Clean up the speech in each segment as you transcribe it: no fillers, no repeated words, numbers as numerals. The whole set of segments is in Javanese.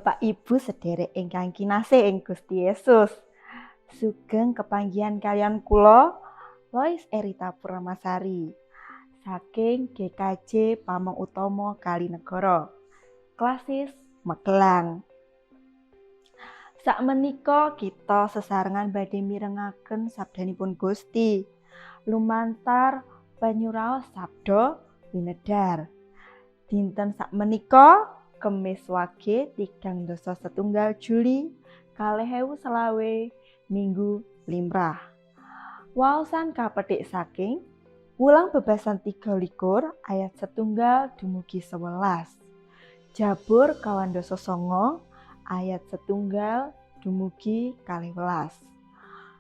Bapak Ibu sederek ingkang kinasih ing Gusti Yesus. Sugeng kepanggihan kaliyan kula, Lois Erita Purnamasari, saking GKJ Pamong Utomo Kalinegoro, Klasis Magelang. Sakmenika kita sesarengan badhe mirengaken sabdanipun Gusti lumantar panyuraos Sabda Winedhar. Dinten sakmenika, Kemis Wage 31 Juli 2025, Minggu Limrah. Waosan kapetik saking Wulang Bebasan 23 ayat 1 dumugi 11. Jabur 89 ayat 1 dumugi 12.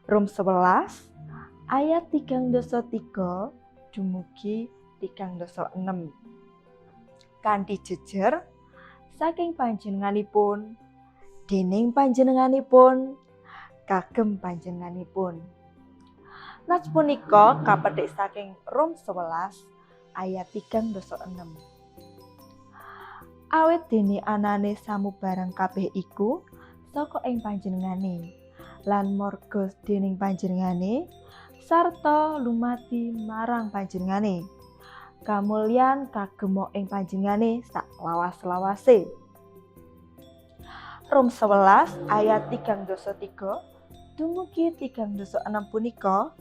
Rum 11 ayat 33 dumugi 36. Kanthi jejer saking panjenenganipun, dening panjenenganipun, kagem panjenenganipun. Nats punika kapetik saking Rum 11 ayat 36. Awit dene anane samubarang kabeh iku saka ing panjenengane lan marga dening panjenengane sarta lumati marang panjenengane. Kamulyan kagema ing panjenengane sak lawas-lawase. Rum 11 ayat 33 dumugi 36 punika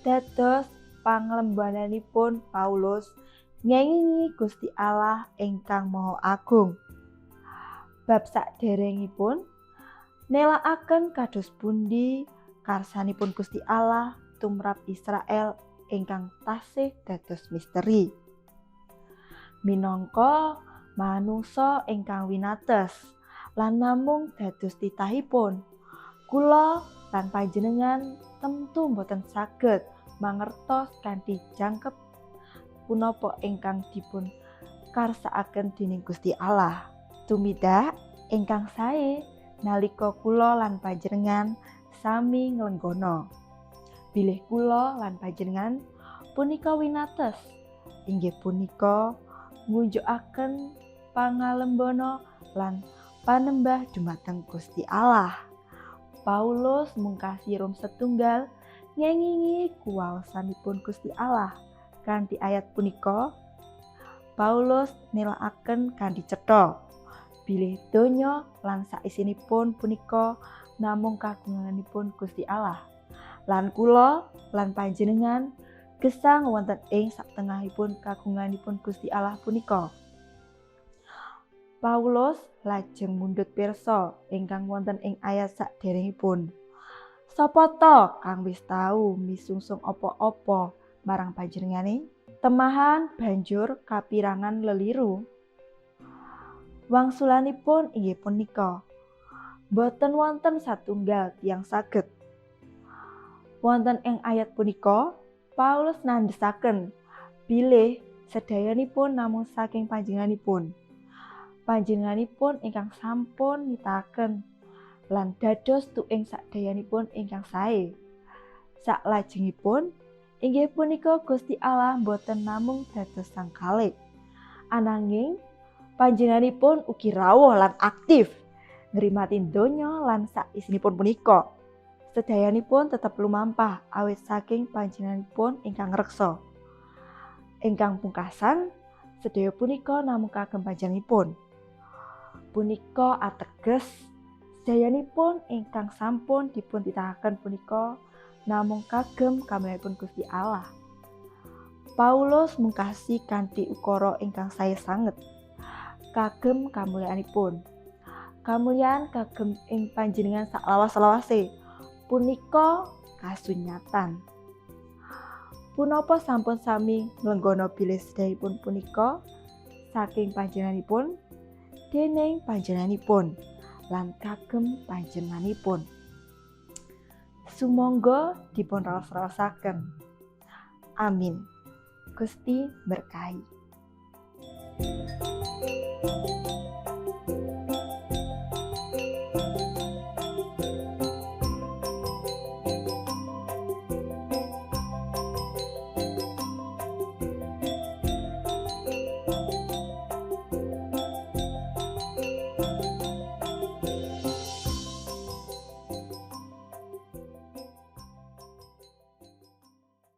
dados panglembananipun Paulus ngengingi Gusti Allah ingkang Maha Agung. Bab saderengipun nelakaken kados pundi karsanipun Gusti Allah tumrap Israel ingkang tasih dados misteri. Minangka manungsa ingkang winates lan namung dados titahipun, kula lan panjenengan tentu boten saged mangertos kanthi jangkep punapa ingkang dipun karsakaken dening Gusti Allah. Tumindak ingkang sae nalika kula lan panjenengan sami nglenggana bilih kula lan panjenengan punika winates, inggih punika ngunjukaken pangalembana lan panembah dumateng Gusti Allah. Paulus mungkasi Rum 1 ngengingi kuwaosanipun Gusti Allah. Kanthi ayat punika Paulus nelakaken kanthi cetha bilih donya lan saisinipun punika namung kagunganipun Gusti Allah. Lan kula lan panjenengan gesang wonten ing satengahipun kagunganipun Gusti Allah punika. Paulus lajeng mundhut pirsa ingkang wonten ing ayat saderengipun. Sapa ta kang wis tau misungsung apa-apa marang panjenengane? Temahan banjur kapirangan leliru. Wangsulanipun inggih punika, boten wonten satunggal tiyang saged. Wonten ing ayat punika Paulus nandhesaken bilih sedayanipun namung saking panjenenganipun. Panjenenganipun ingkang sampun nitahaken lan dados tuing sadayanipun ingkang sae. Saklajengipun inggih punika Gusti Allah boten namung dados Sang Khalik, ananging panjenenganipun ugi rawuh lan aktif ngrimati donya lan saisinipun punika. Sedayanipun tetep lumampah awit saking panjenenganipun ingkang ngreksa. Ingkang pungkasan, sedaya punika namung kagem panjenenganipun. Punika ateges sedayanipun ingkang sampun dipun titahaken punika namung kagem kamulyanipun Gusti Allah. Paulus mungkasi kanthi ukara ingkang sae sanget. Kagem kamulyanipun. Kamulyan kagem ing panjenengan saklawas-lawase punika kasunyatan. Punapa sampun sami nglenggana bilih sedayapun punika saking panjenenganipun, dening panjenenganipun, lan kagem panjenenganipun? Sumangga dipun raos-raosaken. Amin. Gusti berkahi.